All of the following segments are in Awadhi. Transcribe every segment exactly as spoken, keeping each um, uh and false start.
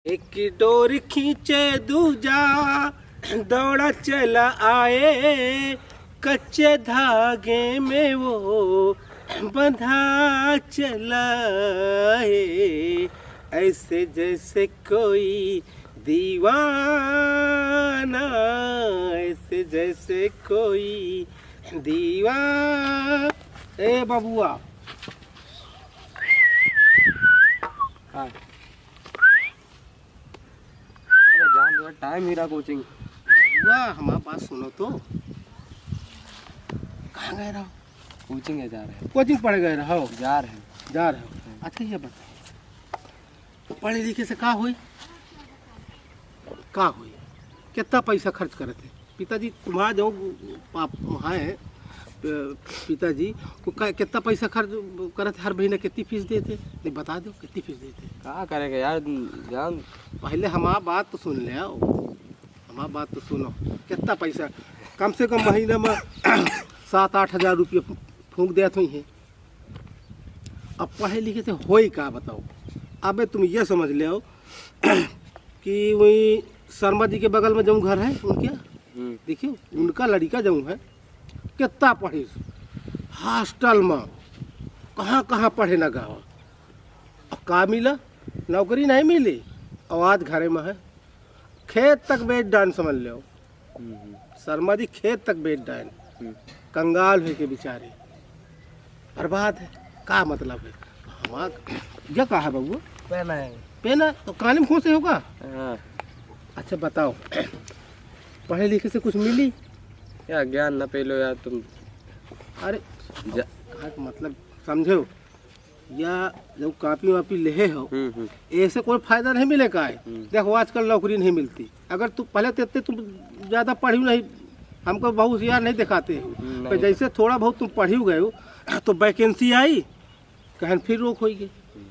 एक डोर खींचे दूजा, दौड़ा चला आए, कच्चे धागे में वो बंधा चला है। ऐसे जैसे कोई दीवाना, ऐसे जैसे कोई दीवा ए बबुआ। हाँ। अरे जान दो, टाइम ही रहा कोचिंग। बबुआ, हमार बात सुनो तो। कहाँ गए रहो? कोचिंग है, जा रहे हैं। कोचिंग पढ़े गए रहो? जा रहे हैं। जा रहे हो? हाँ। अच्छा, ये बताओ, पढ़े लिखे से का होई? का होई? कितना पैसा खर्च करत है? पिताजी तुम्हारा जो पाप है, अ, पिताजी को का, कितना पैसा खर्च करत है? हर महीना कितनी फीस देते? नहीं, बता दो, कितनी फीस देते? का करेगा यार, जान। पहले हमार बात तो सुन ले आओ, हमार बात तो सुनो। कितना पैसा? कम से कम महीना में सात आठ हजार रुपये फूंक देत हुई हैं। अब पढ़े लिखे से होई का, बताओ? अबे तुम ये समझ लेओ कि वही शर्मा जी के बगल में जो घर है उनके, हम्म। देखियो, उनका लड़िका जो है, कितना पढ़िस हॉस्टल में, कहाँ कहाँ पढ़े न गवा। अब का मिला? नौकरी नहीं मिली, और आज घरे में है। खेत तक बेच डाइन, समझ लेओ। हम्म, हम्म। शर्मा जी खेत तक बेच डाइन। हम्म। कंगाल होइके बेचारे बर्बाद है। का मतलब है? हमार, ये का है बबुआ? पेन है। पेन है? तो काने में खोसे होगा? हाँ। अच्छा बताओ, पढ़े लिखे से कुछ मिली? क्या ज्ञान न पेलो यार तुम। अरे, जा- कहा कि मतलब समझो, या जब कॉपी वापी लेहे हो, हम्म, हम्म। ऐसे कोई फायदा नहीं मिले का है। हम्म। देखो, आजकल नौकरी नहीं मिलती। अगर तू पहले तो इतने तुम ज़्यादा पढ़ी नहीं, हमको बहुत होशियार नहीं दिखाते हो। हम्म, तो नहीं। जैसे थोड़ा बहुत तुम पढ़ी गए हो, तो वैकेंसी आई, कहन फिर रोक होई गई। हम्म।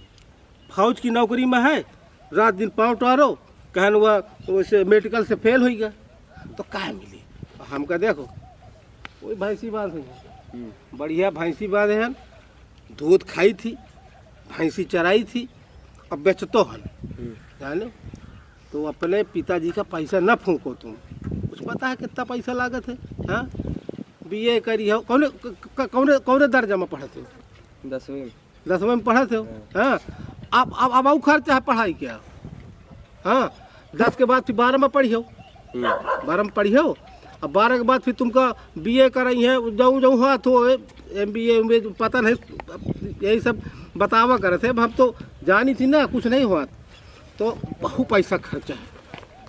फौज की नौकरी में है, रात दिन पाँव टारो, कहन हुआ वैसे मेडिकल से फेल होई गया, तो काहे मिली? हमका देखो, कोई भैंसी बांध है, हम्म। बढ़िया भैंसी बांधे हैं, दूध खाई थी, भैंसी चराई थी, अब बेचतो हन, हम्म। जाने? तो अपने पिताजी का पैसा न फूंको तुम। कुछ पता है कितना पैसा लागत है? हाँ, बीए करी हो, कौने, क-, क-, कौने, कौने दर्जा में पढ़त हो? दसवीं में। दसवीं में पढ़त हो? हाँ। हाँ, अब, अब, अब आऊ खर्चा है पढ़ाई क्या? हाँ, दस के बाद फिर बारह में पढ़ियो। हम्म। बारह में पढ़ियो, अब बारह के बाद फिर तुमका बीए करई है, जऊँ जऊँ हुआ तो एमबीए, एमबीए पता नहीं, यही सब बतावा करत है। अब हम तो जानी थी ना, कुछ नहीं हुआ, तो बहुत पैसा खर्चा है।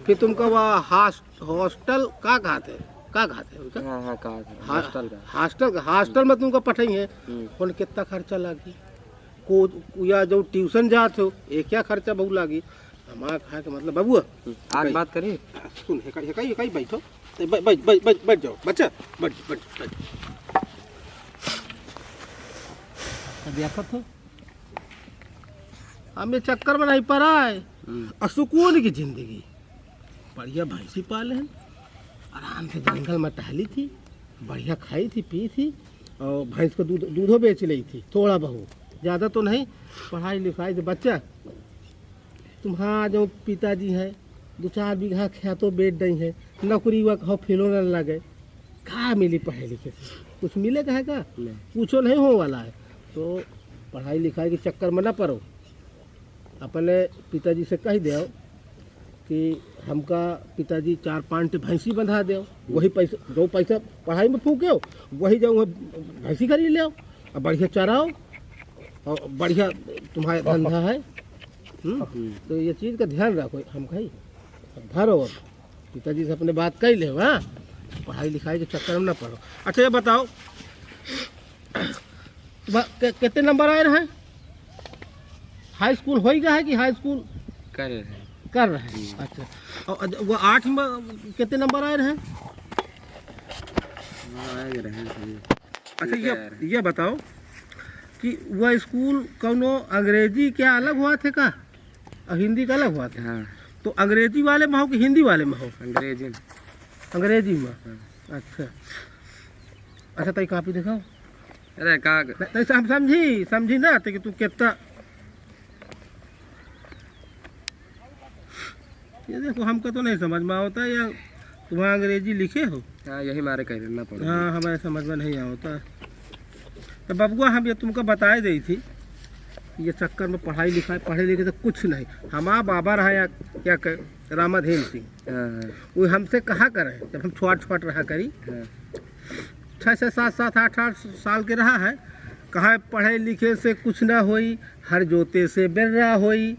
फिर तुमका वह हास-, हॉस्टल का कहत है, का कहत है उनका? हाँ, हाँ, का कहत है, हा-, हॉस्टल का। हॉस्टल का, हॉस्टल में तुमका पठाई है, हम्म। कौन कितना खर्चा लागी? को, या जो ट्यूशन जात हो, ये क्या खर्चा बहुत लागी? हमार कहा के मतलब, बबुआ, हम्म, आज कई, बात करी? सुन, हेकाई, हेकाई, हेकाई बैठो। ए, बै-, बै-, बै-, बै-, बैठ जाओ, बच्चा, बैठ, बैठ, बैठ। अब देखत हो, हम ये चक्कर में नहीं पड़ा है। हम्म। और सुकून की जिंदगी, बढ़िया भैंसी पाले हैं, आराम से जंगल में टहली थी, बढ़िया खाई थी, पी थी, और भैंस को दूध, दूधो बेच ली थी, थोड़ा बहुत, ज़्यादा तो नहीं। पढ़ाई लिखाई से बच्चा, तुम्हारा जो पिताजी हैं, दो चार बीघा खेतो बेच दई है, नौकरी हुआ कहो फेलो न लगे, का मिली पढ़े लिखे से? कुछ मिले कहे का? नहीं। कुछो नहीं हो वाला है। तो पढ़ाई लिखाई के चक्कर में ना पड़ो, अपने पिताजी से कह दो कि हमका पिताजी चार पाँच ठे भैंसी बंधा दो, वही पैसा, जो पैसा पढ़ाई में फूके हो, वही जाओ वह भैंसी खरीद ले, अब बढ़िया चराओ और बढ़िया तुम्हारा धंधा है। हम्म? हम्म। तो ये चीज़ का ध्यान रखो, हम कही, अब धरो, अब पिताजी से अपने बात कर ले, हाँ, पढ़ाई लिखाई के चक्कर में ना पड़ो। अच्छा, ये बताओ, ब-, के-, कितने नंबर आए रहे? हाई स्कूल हो ही गया है कि हाई स्कूल कर रहे हैं। कर रहे हैं। हम्म। अच्छा, और वो आठ में कितने नंबर आए रहे? हाँ, आए रहे हैं। अच्छा, ये, ये बताओ कि वह स्कूल कौनो अंग्रेजी क्या अलग हुआ थे का और हिंदी का अलग हुआ थे? हाँ। तो अंग्रेजी वाले में हो कि हिंदी वाले में हो? अंग्रेजी में। अंग्रेजी में? हाँ। अच्छा। अच्छा, तई कॉपी दिखाओ। अरे का न-, तई हम समझी, समझी ना, तो कि तू कितना, ये देखो, हमका तो नहीं समझ में आवता है, या तुम्हारा अंग्रेजी लिखे हो? हाँ, यही मारे कह देना पड़ा। हाँ, हमारे समझ में नहीं आवता। तो बबुआ, हम ये तुमको बताए देई थी, ये चक्कर में पढ़ाई लिखाई, पढ़े लिखे तो कुछ नहीं। हमारा बाबा रहा या, या क-, रामाधीन सिंह, हाँ, हाँ। वो हमसे कहा करे, जब हम छोट छोट रहा करी, हाँ। छः छः सात सात आठ आठ साल के रहा है, कहा, "पढ़े लिखे से कुछ ना होई, हर जोते से बेर्रा होई।"